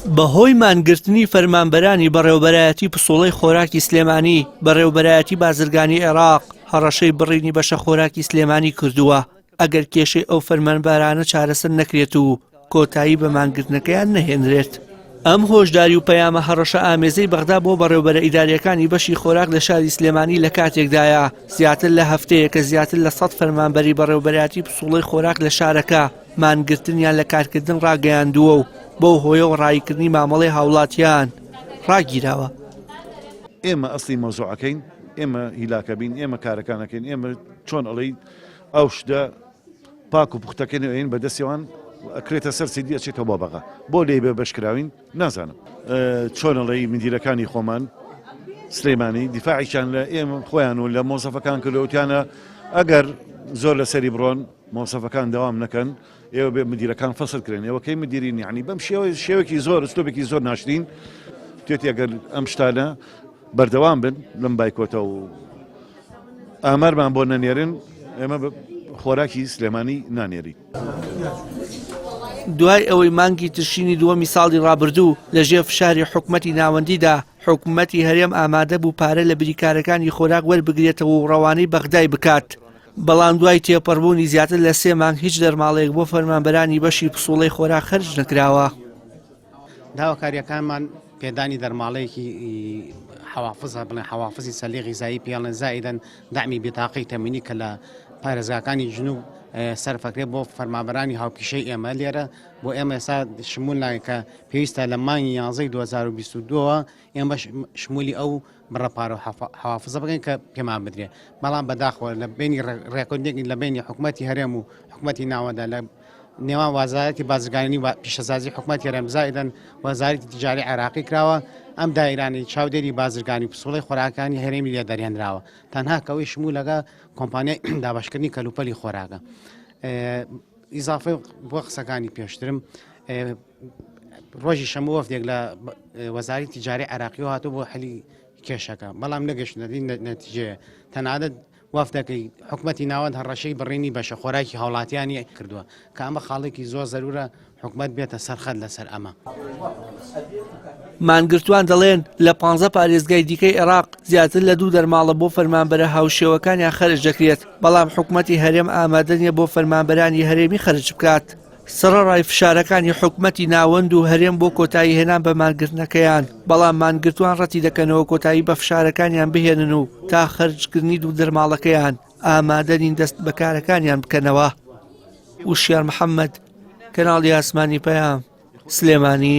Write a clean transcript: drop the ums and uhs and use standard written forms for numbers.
بەهۆی مانگرتنی فەرمانبەرانی بەڕێوەبەرایەتی پسوڵەی خۆراکی سلێمانی، بەڕێوەبەرایەتی بازرگانی عێراق هەڕەشەی بڕینی بەشە خۆراکی سلێمانی کردووە، ئەگەر کێشەی ئەو فەرمانبارانە چارەسەر نەکرێت و کۆتایی بە مانگرتنەکەیان نەهێنرێت. ئەم هۆشداری و پەیامە هەڕەشە ئامێزەی بەغدا بۆ بەڕێوبەرە ئیداریەکانی بەشی خۆراک لە شاری سلێمانی لە کاتێکدایە زیاتر لە هەفتەیەکە زیاتر لە 100 فەرمانبەری بەڕێوبەرایەتی پسوڵەی خۆراک لە شارەکە مانگرتنیان لە کارکردن ڕاگەیاندووە و بەو هۆیەوە ڕاییکردنی مامەڵەی هاوڵاتیان ڕاگیراوە. ئێمە ئەسلی مەوزوعەکەین، ئێمە هیلاکەبین، ئێمە کارەکان ئەکەین، ئێمە چۆن ئەڵێی ئەو شتە پاک و پوختەکەین ئەین بە دەستیوان ئەکرێتە سەر سیدی ئەچێتەوە بۆ بەغا بۆ لێی بێ بەش کراوین نازانم چۆن ئەڵێی مدیرەکانی خۆمان سلەیمانی دیفاعیان لە ئێمە خۆیان و لە مۆزەفەکان کردوتیانە ئەگەر زۆر لەسەری بڕۆن مۆزەفەکان دەوام نەکەن ئێوە بێ مدیرەکان فەسل کرێن ئێوە کەی مدیرین یعنی بەم شێوە شێوەکی زۆر ئسلوبێکی زۆر ناشرین توێتی ئەگەر ئەم شتانە بەردەوام بن لەم بایکۆتە و ئامارمان بۆ نەنێرن ئێمە خۆراکی سلێمانی نانێرین. دوای ئەوەی مانگی تشرینی دووەمی ساڵی ڕابردوو لەژێر فشاری حکومەتی ناوەندیدا حکومەتی هەرێم ئامادە بوو پارە لە بریکارەکانی خۆراک وەربگرێتەوە و ڕەوانەی بەغدای بکات، بەڵام دوای تێپەڕبوونی زیاتر لە سێ مانگ هیچ دەرماڵەیەک بۆ فەرمانبەرانی بەشی پسوڵەی خۆراک خەرج نەکراوە. داواکاریەکانمان پێدانی دەرماڵەیەکی حەوافزە بڵێن حەوافزی سەلی غیزایی پێڵێن زائیدەن دەعمی بیتاقی تەمینی کە لە پارێزگاکانی جنوب سەرفەکرێت بۆ فەرمانبەرانی هاوپیشەی ئێمە لێرە بۆ ئێمە ئێستا شمول ناکە کە پێویستە لە مانگی 11 2022ەوە ئێمە شمولی ئەو بڕە پارە و حەوافزە بکەین کە پێمان بدرێ بەڵام بەداخەوە لە بینی ڕێکوتنێک لە بینی حکوومەتی هەرێم و حکوومەتی ناوەندە لە نێوان وەزارەتی بازرگانی و پیشەسازی حکوومەتی هەرێم زائیدەن وەزارەتی تجاری عێراقی کراوە ئەم دایرانەی چاودێری بازرگانی و پسوڵەی خۆراکانی هەرێمی لێ دەرهێنراوە تەنها کەەوەی شمولەکە کۆمپانیای دابشکردنی کەلوپەلی خۆراکە ئیزافە بۆ قسەکانی پێشترم ڕۆژی شەموو وەفدێک لە وەزاری تجاری عراقی هاتوو بۆ حلی کێشەکە بەڵام نەگەشتنە نەتیجەیە تەنانەت وەفدەکەی حکومەتی ناوەند هەڕەشەی بڕینی بەشە خۆراکی هاوڵاتیانی کردووە کە ئەمە خاڵێکی زۆر زەرورە حکومەت بێتە سەرخەت لەسەر ئەمە. مانگرتووان دەڵێن، لە پانزە پارێزگای دیکەی عێراق زیاتر لە دوو دەرماڵە بۆ فەرمانبەرە هاوشێوەکانیان خەرج دەکرێت، بەڵام حکومەتی هەرێم ئامادە نییە بۆ فەرمانبەرانی هەرێمی خەرج بکات. سەڕەڕای فشارەکانی حکومەتی ناوەند و هەرێم بۆ کۆتاییهێنان بە مانگرتنەکەیان، بەڵام مانگرتووان ڕەتیدەکەنەوە کۆتایی بە فشارەکانیان بهێنن و تا خەرجکردنی دوو دەرماڵەکەیان ئامادە نین دەست بە کارەکانیان بکەنەوە. وشیار محەممەد، کەناڵی ئاسمانی پەیام، سلێمانی.